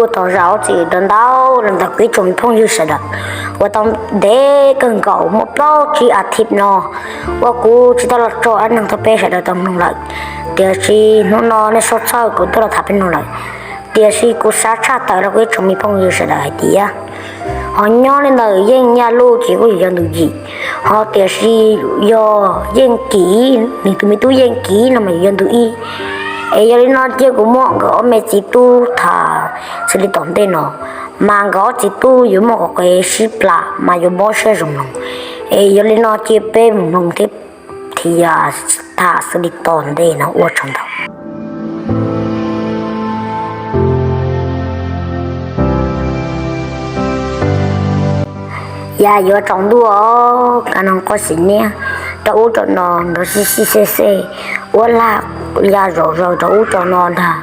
Kuv thov zam lub txim rau ntau los ntawm kuv ib tsoom phooj ywg sawv daws uas tau ntev kawg nkaus muaj plaub tsib a thiv no uas kuv tsis tau los tso dab neeg rau peb sawv daws tau mloog lawm. Tiam sis hnub no nej soj txhawj kuv tuaj los tham peb mloog lawm. Tiam sis kuv xav tshaj tawm rau kuv ib tsoom me phooj ywg sawv daws hais tias ho nyob li ntawm Yeej Nyaj Luj ces kuj yog ntu yim, ho tiam sis yog Yeej Kim, nws tus me tub Yeej Kim no mas yog ntu ib. Es yog li no cia kuv muab nkawd ob me txiv tub tham xws li tom ntej no, mas nkawd ob txiv tub yuav muaj qhov kev sib plam mas yuav mob siab zoo mloog. Es yog li no cia peb mus mloog thiab, thiab tham xws li tom ntej no ua tsaug ntau. Yam yuav tsaus ntuj, kab noog quaj xim niab rau ub rau no nrov sib sib xej xej, ua lag ya zom zaws rau ub rau no ntag.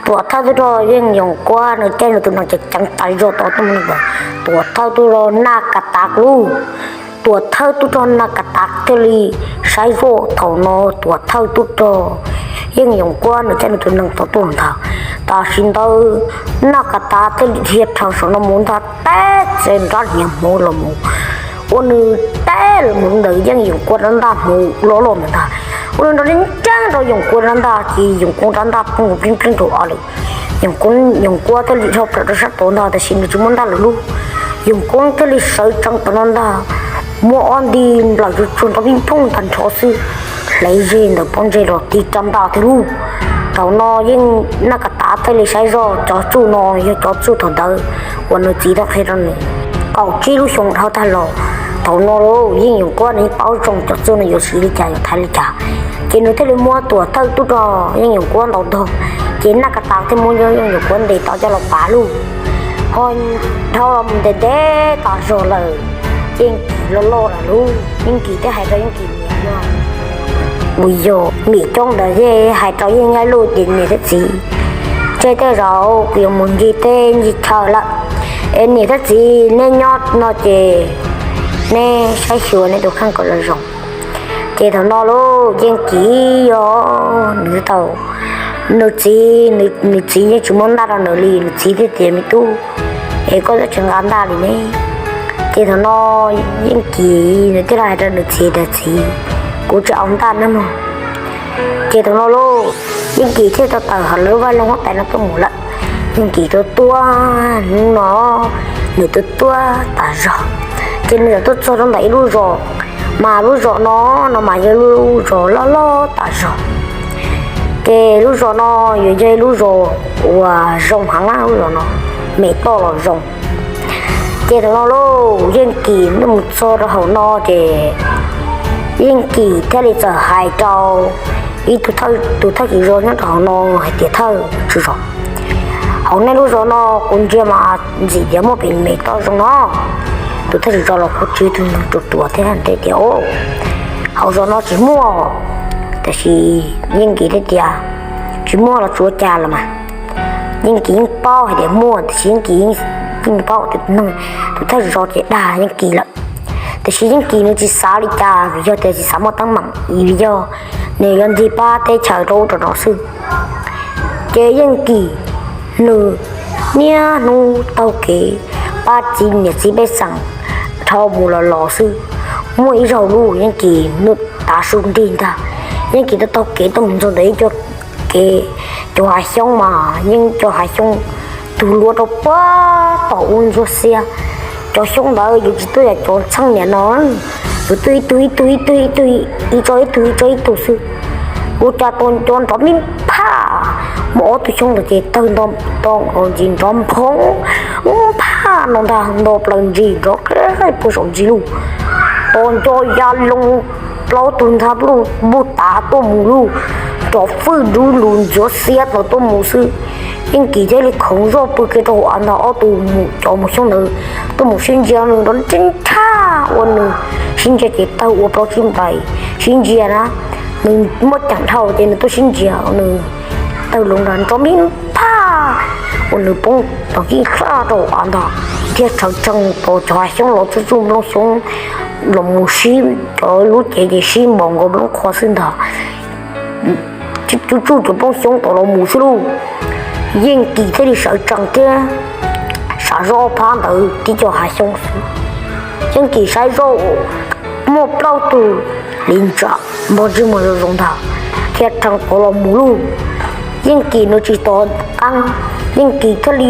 Tuam thawj tub rog Yeej Yoos Kuab nws caij nws tus nees ceev ceev tas zog tod tuaj mus no, tuam thawj tub rog Naj Kas Tav lub, tuam thawj tub rog Naj Kas Tav thiaj li saib zoj. Thaum no tuam thawj tub rog Yeej Yoos Kuab nws caij nws tus nees tod tuaj ntag. Tam sim ntawd Naj Kas Tav thiaj li dhia rhawv saum no mus ntag, teb txawv nrab hniav hmuv los mus ua nws teb los mus ntawm Yeej Yoos Kuab rab ntaj hmuv loj loj ntawd ntag. Ua nws nrov nreeb nreeb rau Yoos Kuab rab ntaj ces Yoos Kuab rab ntaj poob pleeb pleeb rau av lawm. Yoos Kuab, Yoos Kuab thiaj li dhau plaws rau sab tod ntag, tiam sis nws tsis muaj ntaj lwm lub. Yoos Kuab thiaj li sawv tsees tom no ntag, muab ob nti nplawm tsuag tsuag nrov pij phooj tag nrho xwb, hle ze ntawm pob ntseg los tig rab ntaj thiab lauj. Thaum no Yeej, Naj Kas Tav thiaj li saib zoj, cov txuj no yog cov txuj thaum ntawd uas nws txiv tau qhia rau nws kaum tsib lub xyoo dhau tag los. Thaum no lauj, Yeej Yoos Kuab nws yeej paub zoo cov txuj no yuav siv li cas yuav thaiv li cas, ces nws thiaj li muab tuam thawj tub rog Yeej Yoos Kuab ntaus ntog, ces Naj Kas Tav thiaj muab Yeej Yoos Kuab ntes tau coj los pav lauj. Ho dhau los mus ntev ntev tas zog lawm, Yeej Kim loj loj lawm lauj. Yeej Kim thiaj hais rau Yeej Kim niam yog, uas yog Mim Coob ntawd thiaj hais rau Yeej Nyaj Luj tias, niam thiab txiv, tseg tej zaum kuv yuav mus ncig teb ncig chaw lawm, es niam thiab txiv neb nyob no ces neb saib xyuas neb tus kheej kom zoo zoo. Ces thaum no lauj, Yeej Kim yog nws tau, nws txiv, nws txiv yeej tsis muab ntaj rau nws li, nws txiv thiaj tias, me tub, es koj twb tsis nqa ntaj li ne. Ces thaum no Yeej Kim nws thiaj li hais rau nws txiv tias, txiv, kuv tsis au ntaj nawb mog. Ces thaum no lauj, Yeej Kim thiaj tau tawm hauv lawv lub vaj loog huab tais no tuaj mus lawm. Yeej Kim tuaj tuaj hnub no, nws tuaj tuaj tas zog, ces nws yuav tuaj txog rau ntawm ib lub zos, mas lub zos no, no mas yog lub zos loj loj tas zog. Ces lub zos no yuav yog ib lub zos uas zoo heev na, lub zos no me toj los zoo. Ces thaum no lauj, Yeej Kim nws mus txog rau hauv no ces Yeej Kim thiaj li txawm hais rau ib tug thawj, tus thawj tswv zos nyob rau hauv no hais tias, thawj tswv zos, hauv nej lub zos no kuv ntsia mas ntxim tias muaj pem me toj zoo no. Tus thawj tswv zos los kuj tsis yog tus neeg ruam ruam thiab, nws tias, hauv zos no tsis muaj. Tiam sis Yeej Kim thiaj tias, tsis muaj los tsuav cas los mas. Yeej Kim yeej paub hais tias muaj, tiam sis Yeej Kim yeej paub tias tus neeg, tus thawj tswv zos ces dag Yeej Kim lawm. Tiam sis Yeej Kim nws tsis xav li cas, vim yog tias tsis xav muaj teeb meem, vim yog nws yuav ncig pab teb chaws rau ub rau no xwb. Ces Yeej Kim nws niaj hnub taug kev pab txiv niam txiv pej xeem dhau mus los los xwb. Muaj ib zaug lauj, Yeej Kim nws tav su nrig ntag, Yeej Kim tau taug kev tuaj mus txog ntawm ib co kev, cov hav xyoob mas yeej cov hav xyoob tug luab rau puag tom ub ntsuab xiab. Cov xyoob ntawd yuav tsis tuaj yam cov txheej niam no, yuav tuaj ib tug ib tug ib tug ib tug, ib tsob ib tug ib tsob ib tug xwb. Ua cas tau nco nrov mi phaj, muaj ob tug xyoob ntawd ces tawg nto, ntsis nrov nphoo phaj no ntag, nto plaws ntsis nrov qeeb puag saum ntsis lauj. Tau nco ya loo plaub tug ntxhab luj npuj tav tuaj mus lauj, nrov fwj dub lug ntsuab xiab tau tuaj mus xwb. Yeej Kim thiaj li khoov zoj pw kiag rau hauv av ntag. Ob tug mus cov mus xyoob ntawd tuaj mus sib ntsia nws nrov nreeb tshaj ua nws sib ntsia ces tawg ua plaub tsib nplais sib ntsia na. Nws muaj ceem dhau ces nws tuaj sib ntsia nws tawg loo nrov nrov mi phaj, ua nws poob tau kib sab rau hauv av ntag, thiaj tshawv tsees tau cov hav xyoob los tsuj tsuj nplooj xyoob los mus sib, cov lub cev ces sib npaum nkaus nplooj qhuav xwb ntag. Tsuj tsuj cov nplooj xyoob tau los mus xwb lauj. Yeej Kis thiaj li sawv tsees thiab sam zoj phab ntawd tib co hav xyoob xwb. Yeej Kis saib zoj muaj plaub tug li ntsa npog ntsej muag zoo zoo ntag thiab rhees qhov los mus lauj. Yeej Kis nws tsis tos qeeb, Yeej Kis thiaj li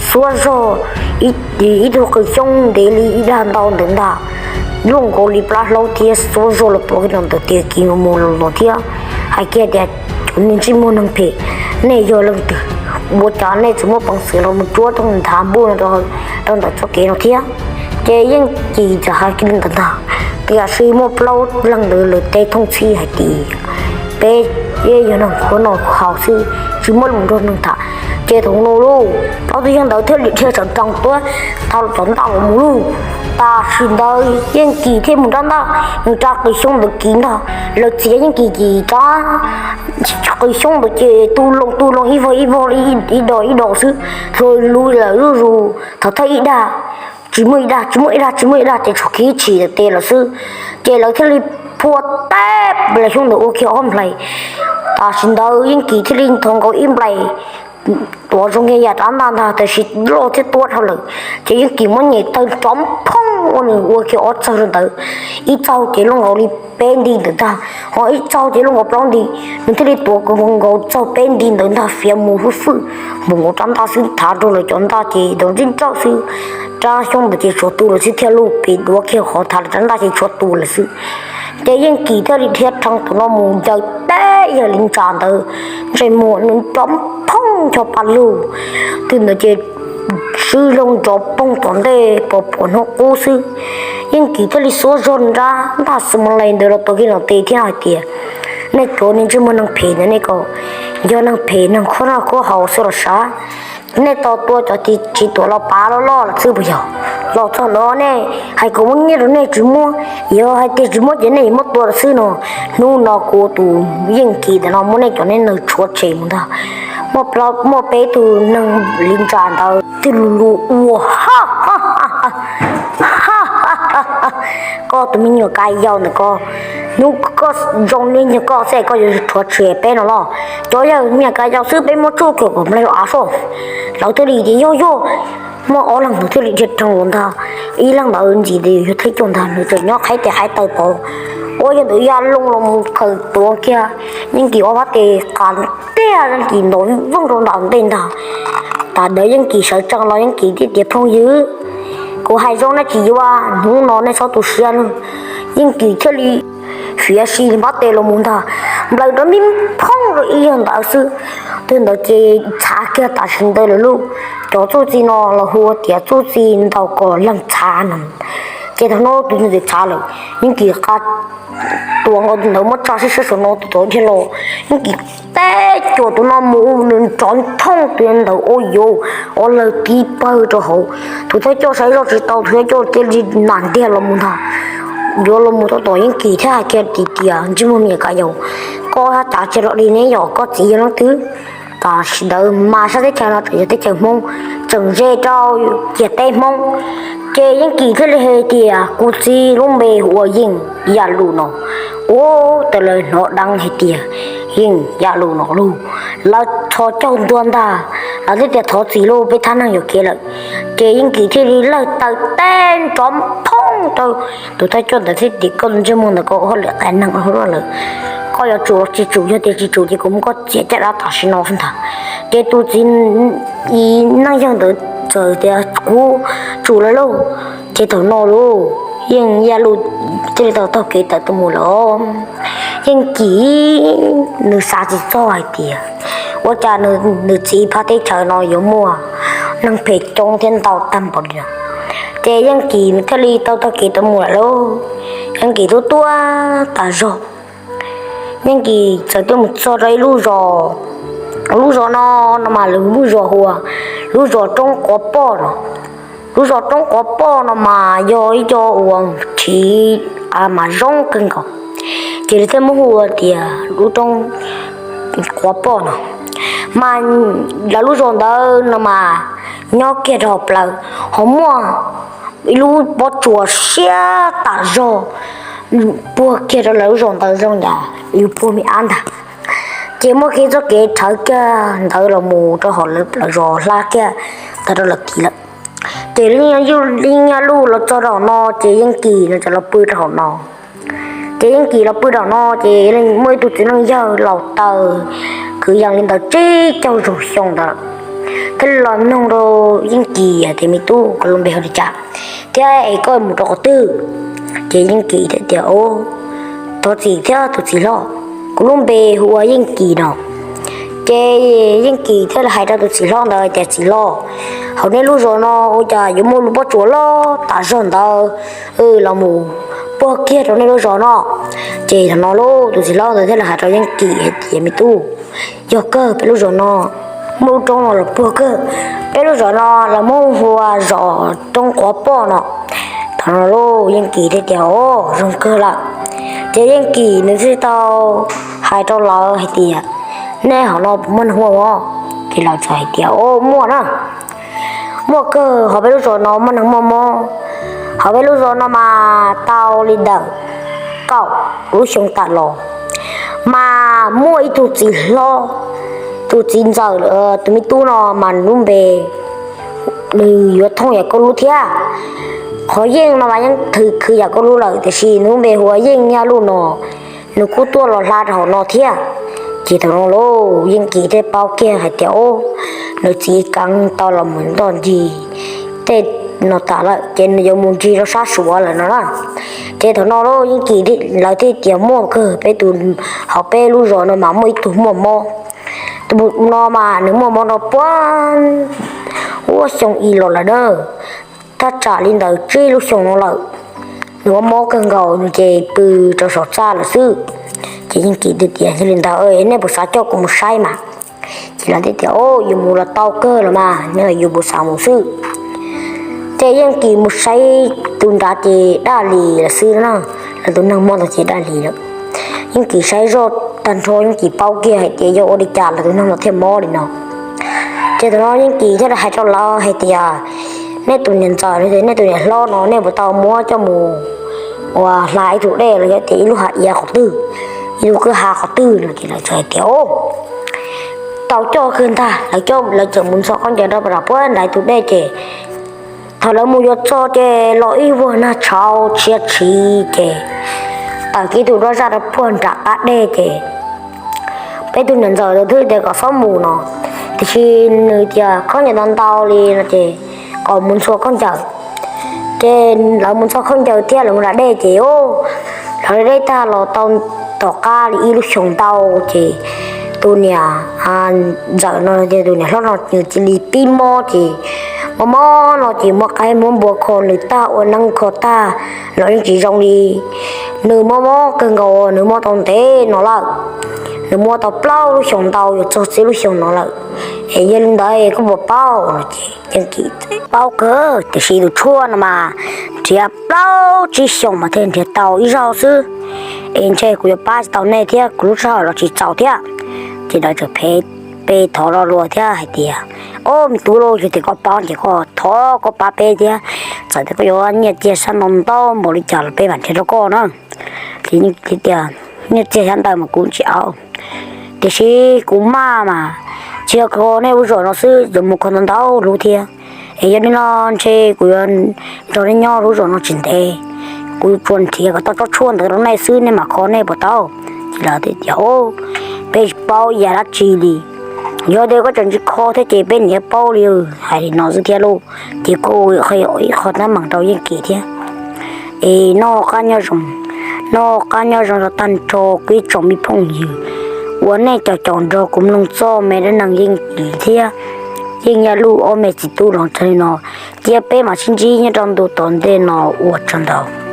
xuab zog ib tug qws xyoob ntev li ib dag ntau ntawd ntag, luaj nkaus li plab hlaub thiab xuab zog los tuav kiag rau ntawm tias Kis mus mus los los thiab hais kiag tias, Cov niag ntsej muag neeg phem, nej yog leej twg? Ua cas nej tsis muaj peev xwm los mus cuab tau nthav npuj no rau ntawm txoj kev no thiab? Ces Yeej Kis txawm hais kiag li ntawd ntag, tiam sis muaj plaub leeg ntawd lawv teb thooj txhij hais tias, Peb yog neeg khuab noj khuab haus xwb, tsis muaj lus nrog neeg tham. Ces thaum no lauj, plaub tug yawg ntawd thiaj li dhia sawv tsees tuaj thau cov ntaj los mus lauj. Tam sim ntawd Yeej Kis thiaj mus rab ntaj, nws rab qws xyoob ntawd kiv ntag, lawv txiav Yeej Kis kiv rab qws xyoob ntawd ces tu loo tu loo ib vog ib vog li ib dos ib dos xwb, hlo lub lawm zuj zus thaum thawj ib dag, tsis muaj ib dag, tsis muaj ib dag, tsis muaj ib dag ces tshuav kiag ib tshim tes lawm xwb. Ces lawv thiaj li phua teb nplais xyoob ntawd ua kiag ob nplais. Tam sim ntawd Yeej Kis thiaj li nthos nkaus ib nplais tuav zoo kiag yam rab ntaj ntag, tiam sis loj thiab tuab dhau lawm. Ces Yeej Kis muab nyem tawg nrov phooj ua nws ua kiag ob txaug rau ntawd. Ib txaug ces luaj nkaus li peb nti ntawd ntag, ho ib txaug ces luaj nkaus plaub nti. Nws thiaj li tuav nkaus txaug peb nti ntawd ntag fiav mus hwj fwj npaum nkaus rab ntaj xwb, thav rau lawv cov ntaj ces nrov ntsij nrawj xwb. Rab xyoob ntawd ces tshuav tu lawm xwb thiab lauj, pem duav kiag qhov thav lawv rab ntaj ces tshuav tu lawm xwb. Ces Yeej Kis thiaj li dhia rhees tus no mus ncaws teb yawg li ntsa ntawd, ntsej muag nws nrov phooj ncho pa lug. Twb ntawd ces swb zog nrov phooj tom ntej pos pos hnub qub xwb. Yeej Kis thiaj li xuab zog nrab ntaj xwb mus li ntawd los tuav kiag los tes thiab hais tias, Nej cov niag ntsej muag neeg phem ntawd nej ko, yog neeg phem neeg khuab noj khuab haus xwb los sav? Nej tau tua cov tsis tuam los pav loj loj lawm xwb puas yog? Los txog no nej hais kom muab nyiaj rau nej tsis muab, yog hais tias tsis muab ces nej yuav muab tua xwb no. Hnub no kuv tus Yeej Kis ntawm no muab nej cov neeg tshuav tshem mus ntag. Muaj peb tug neeg li ntsa ntawd thiaj li lug ua, Koj tus me nyuam ka yau ntawm ko, hnub koj zoo li nyuag koj xwb koj yuav rhuav tshem peb no los? Cov yawg me nyuam ka yau xwb peb muab tsuj kiag kom nplaig av soj. Lawv thiaj li tias yog yog. Muaj ob leeg ntawd thiaj li dhia rhees los ntag. Ib leeg ntawd ntxim tias yog thib cuag ntag, nws tseem nyob qhib tes qhib taw pov. Ua yog ntawd ya loo los mus khaws tuav kiag Yeej Kis ob phab tes, qas tiag Yeej Kis ntaus vooj rau nram ntej ntag. Tam ntawd Yeej Kis sawv tsees los Yeej Kis thiaj tias, Phooj ywg, kuv hais zoo nej tsis yuav, hnub no nej txhob tu siab nawb. Yeej Kis thiaj li fiav si phab tes los mus ntag, nplaws nrov npij phooj rau ib yawg ntawd xwb. Tus ntawd ces txhav kiag tam sim ntawd lawm lauj. Cov txuj txi no los hu ua tias txuj txi ntaus kom leeg txhav no. Ces thaum no tus ntawd txhav lawm, Yeej Kis qa tuav nkaus tus ntawd muab tsa sib sab saum no, tus ntawd dhia los, Yeej Kis teb cuam tus no mus, nws nrov phooj, tus ntawd ua yuav ua lawg tib pawg rau hauv. Tus thawj coj saib zoj tsis tau, tus thawj coj cia li nam ntiag los mus ntag. Yuav los mus tau tom Yeej Kis thiab hais kiag tias, Ntsej muag me nyuam ka yau, koj haj cav tsis los li ne, yog koj txiv yog leej twg? Tam sim ntawd mas sab teb chaws no tseem yog teb chaws Hmoob, tseem ze rau ciam teb Hmoob. Ces Yeej Kis thiaj li hais tias, Kuv txiv lub npe hu ua Yeej Yaj Lus no. Ua tas lawv hnov deev hais tias Yeej Yaj Lus no lauj, lawv txhos caug ntua ntag, lawv thiaj tias, Thov txim lauj, peb thab neeg yuam kev lawm. Ces Yeej Kis thiaj li lawg taw teb nrov phooj rau tus thawj coj ntawd thiab tias, Koj ntsej muag ntawm koj ua hauj lwm qias neeg ua luaj lawm, koj yuav tsum los tsis tsum, yog tias tsis tsum ces kuv muab koj txiav caj dab tam sim no xwb ntag. Ces tus txiv neej yawg ntawd txawm tias, Kuv tsum lawm lauj. Ces thaum no lauj, Yeej Yaj Lus thiaj li tau taug kev tawm tuaj mus lawm. Yeej Kis nws xav tsis txog hais tias ua cas nws txiv phab teb chaws no yuav muaj neeg phem coob thiab ntau tag npaum li no. Ces Yeej Kis nws thiaj li tau taug kev tawm mus lawm lauj. Yeej Kis tuaj tuaj tas zog, Yeej Kis txawm tuaj mus txog rau ib lub zos. Lub zos no, no mas lawv lub zos hu ua lub zos Roob Quav Poj no. Lub zos Roob Quav Poj no mas yog ib co uas chiv mas zoo kawg nkaus, ces lawv thiaj muab hu ua tias lub Roob Quav Poj no. Mas lawv lub zos ntawd no mas nyob kiag rau hauv plaws, ho muaj ib lub pob tsuas siab tas zog puag kiag rau lawv lub zos ntawd zoo yam yus puag me ab ntag. Ces muaj kiag txoj kev rhawv kiag ntawd los mus rau hauv lawv zos hla kiag ntawd rau lawv kis lawm. Ces Yeej Yaj Luj los txog rau hauv no ces Yeej Kis no txawm los pw rau hauv no. Ces Yeej Kis los pw rau hauv no ces muaj ib tug txiv neej yawg laus taw kwv yees li ntawd tsib caug zaum xyoo ntawd thiaj li los noog rau Yeej Kis hais tias, Me tub, koj lub npe hu li cas thiab es koj mus rau qhov twg? Ces Yeej Kis thiaj tias, Thov txim thiab tus txiv hlob, kuv lub npe hu ua Yeej Kis no. Ces Yeej Kis thiaj li hais rau tus txiv hlob ntawd tias, Txiv hlob, hauv nej lub zos no ua cas yuav muaj lub pob tsuas loj tas zog ntawd los mus puag kiag rau nej lub zos no? Ces thaum no lauj, tus txiv hlob ntawd thiaj li hais rau Yeej Kis hais tias, Me tub, yog kawg, peb lub zos no muaj lub roob no los puag kawg. Peb lub zos no lawv muab hu ua zos Roob Quav Poj no. Thaum no lauj, Yeej Kis thiaj tias, O, zoo kawg lawm. Ces Yeej Kis nws thiaj tau hais rau lawv hais tias, Nej hauv no puas muaj neeg muaj mob? Ces lawv txawm hais tias, O, muaj na. Muaj kawg, hauv peb lub zos no muaj neeg muaj mob. Hauv peb lub zos no mas tau li ntawm kaum lub xyoo tas los mas muaj ib tug txiv hlob, tus txiv ntxawm, tus me tub no mas nws lub npe, nws yuav thooj yam koj lub thiab. Qhov Yeej no mas yeej khwv yam koj lub lawm, tiam sis nws lub npe hu ua Yeej Yaj Luj no, nws kuj tuaj los hla rau hauv no thiab. Ces thaum no lauj, Yeej Kis thiaj paub kiag hais tias, O, nws txiv keev tau los mus ntoj ncig tej no tas lawm ces nws yuav mus ncig rau sab Suav lawm no na. Ces thaum no lauj, Yeej Kis lawv thiaj tias, Muaj kawg, peb tus, hauv peb lub zos no mas muaj ib tug muaj mob. Tus no mas nws muaj mob no puag ua xyoo ib los lawm na, thaj tsam li ntawm tsib lub xyoo no lawm. Nws ua mob kawg nkaus, nws ces pw rau saum txaj lawm xwb. Ces Yeej Kis thiaj tias, Yog li ntawd nej puas xav coj kuv mus saib mas? Ces lawv thiaj tias, O, yus mus los tau kawg los mas, nej yuav puas xav mus xwb. Ces Yeej Kis mus saib tus nrad ces daj li lawm xwb na, lawv tus neeg mob ntawd ces daj li lawm. Yeej Kis saib zoj tag nrho, Yeej Kis paub kiag hais tias yog ua li cas lawv tus neeg no thiaj mob li no. Ces thaum no Yeej Kis thiaj li hais rau lawv hais tias, Nej tus niam ntxawm, nej tus niam hlob no nej puas tau muab coj mus ua hla ib tug dej los yog tias ib lub hav iav qhov twg, ib lub kwj ha qhov twg no? Ces lawv txawm hais tias, O, tau coj kawg ntag. Lawv coj, lawv txawm mus ntxhua khaub ncaws rau puag nram ib tug dej ces thaum lawv mus yuav txog ces los ib vuag nag tshauv tshiab tshiv ces tawm kiag tus duab zaj rau puag nram qab dej ces peb tug niam ntxawm twb tias kom txhob mus no, tiam sis nws tias khaub ncaws ntau ntau li no ces kom mus ntxhua khaub ncaws. Ces lawv mus ntxhua khaub ncaws thiab lawv mus da dej ces, o, lawv da dej tag los tau tom qab li ib lub xyoos ntau ces tus niam ntxawm no, tus niam hlob no nws cia li pib mob ces mob mob no ces muab qaib muab npua kho nws tag ua neeb kho tag los yeej tsis zoo li. Nws mob mob kawg nkaus, nws mob tau ntev no lawm, nws mob tau plaub lub xyoos ntau yuav txog txij lub xyoos no lawm. Es yog li ntawd koj puas paub no? Ces Yeej Kim paub kawg, tiam sis tus tshuaj no mas nrhiav plaub tsib xyoos mas thiaj nrhiav tau ib zaug xwb. Es ntshe kuv yuav pab tsis tau nej thiab kuv lub sij hawm los tsis txaus thiab. Ces lawv txawm pheej pe thov lo lus thiab hais tias, o, me tub lauj, yog tias koj paub ces koj thov koj pab peb thiab, txawm tias koj yuav nyiaj txiag sab ntau ntau npaum li cas los peb mam nrhiav rau koj na. Ces Yeej Kim tias, nyiaj txiag sab ntawd mas kuv tsis au, tiam sis kuv maj mas tsis yog kho nej lub zos no xwb, yuav mus kho ntau ntau lub thiab. Es yog li no ntshe kuv yuav nrog nej nyob lub zos no tsis ntev, kuv tsuas nrhiav kom tau tsob tshuaj ntawd rau nej xwb, nej mam kho nej puas tau? Ces lawv thiaj tias, o, peb tsis paub ib yam dab tsi li, yog tias koj tseem tsis kho thiab ces peb niam paub li. Hais li no xwb thiab lauj, ces kuj ib qho teeb meem rau Yeej Kim thiab. Es noj qab nyob zoo, noj qab nyob zoo rau tag nrho kuv ib tsoom me phooj ywg uas nej caum caum nrog kuv mloog txoj me dab neeg Yeej Kim thiab Yeej Yaj Luj ob me txiv tub los txog li no. Cia peb mam sib ntsib nyob rau ntu tom ntej no, ua tsaug ntau.